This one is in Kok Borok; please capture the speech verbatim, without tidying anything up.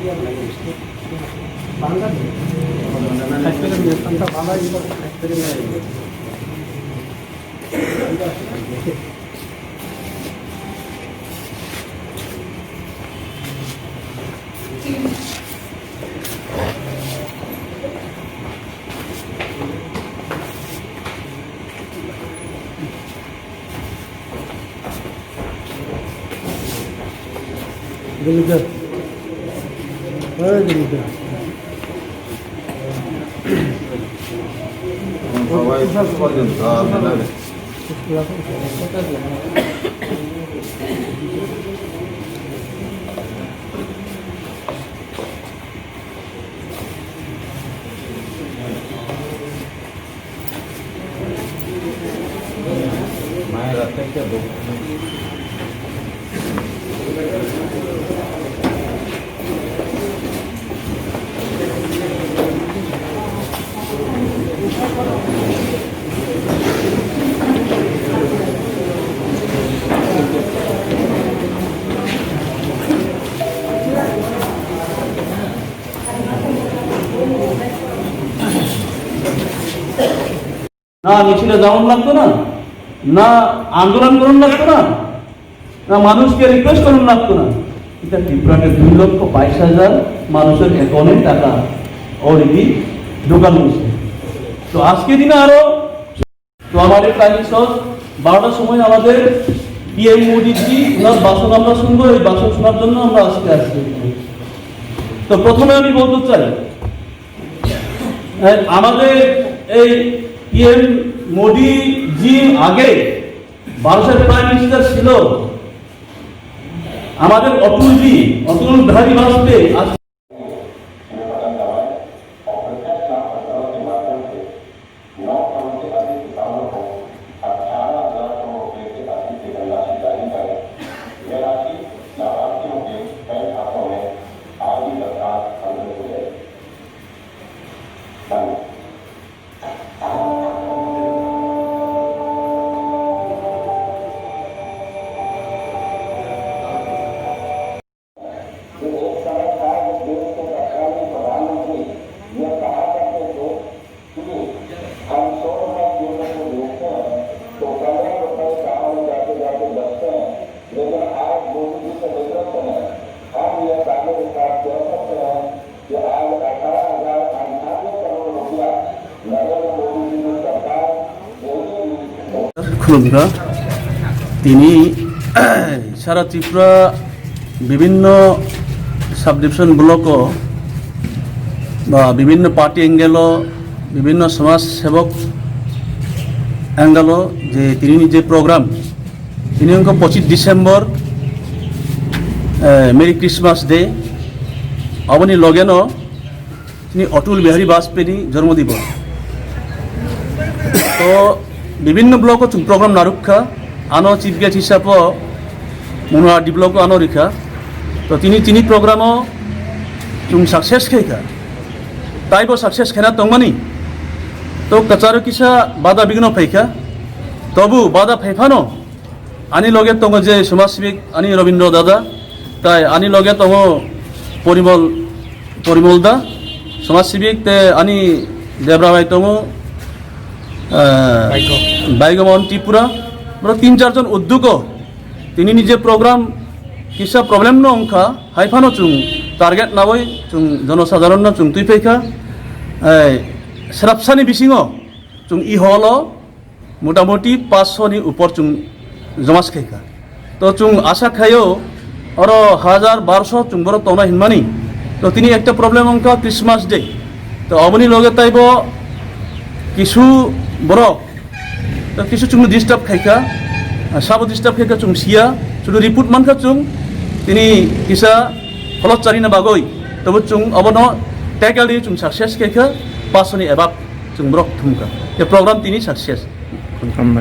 সবাই সুস্থ থাকবেন। না মিছিলে যাওয়ান লাগতো না, না আন্দোলন করুন লাগতো না, না মানুষকে রিকোয়েস্ট করুন লাগতো না। এটা ত্রিপুরাতে দুই লক্ষ বাইশ হাজার মানুষের অ্যাকাউন্টে টাকা অলরেডি ঢোকানো হয়েছে। তো আজকে দিনে আরো, তো আমাদের প্রাইম মিনিস্টার বারোটার সময় আমাদের পিএম মোদিজি ওনার ভাষণ আমরা শুনবো। এই ভাষণ শোনার জন্য আমরা আজকে আসছি। তো প্রথমে আমি বলতে চাই, এই আমাদের এই পিএম মোদিজি আগে ভারতের প্রাইম মিনিস্টার ছিল আমাদের অটলজি, অটল বিহারী বাজপেয়ী। আজ খুলুমকha। Tini sara Tripura bibhinno subdivision block o ba bibhinno party angle o, bibhinno samaj sebok angle o je tini ni je program, tini wngkha pochis December, eh, Merry Christmas Day. Aboni loge no tini Atal Bihari Vajpayee ni jormo dibos. To bibhinno block o chwng program narwkha, ano chief guest hisab o Manohar D block o ano rikha. To tini, tini program o chwng success khaikha. Taibo success khaina tongmani. To kwcharo kisa bada bigno phaikha. Tobu bada phaiphano ani loge tongo je samaj sibik ani Robindra dada, tai ani loge tongo Porimol, Porimol da, samaj sibik, te ani Debra bai tongo, eh, Baigo. Baigo Mon Tripura, boro tin char jon uddugo. Tini ni je program kisa problem no wngkha, hai phano chwng target nawi chwng jonosadharon no chwng twi phaikha, eh, srapsani bisingo chwng e hall o motamoti paanch sho ni upor chwng joma se khaikha. To chwng asa khaio oro hajar barosho chwng borok tongna hinmani. To tini ekta problem wngkha Christmas Day. To oboni loge taibo kisu borok to kisu chwngno disturb khaikha, sabo disturb khaikha chwng sia, sudu report mankha chwng tini kisa holot charina bagwi. Tobo chwng obono tackle di chwng success khaikha, paanch sho ni above chwng borok thumkha. Te program tini success.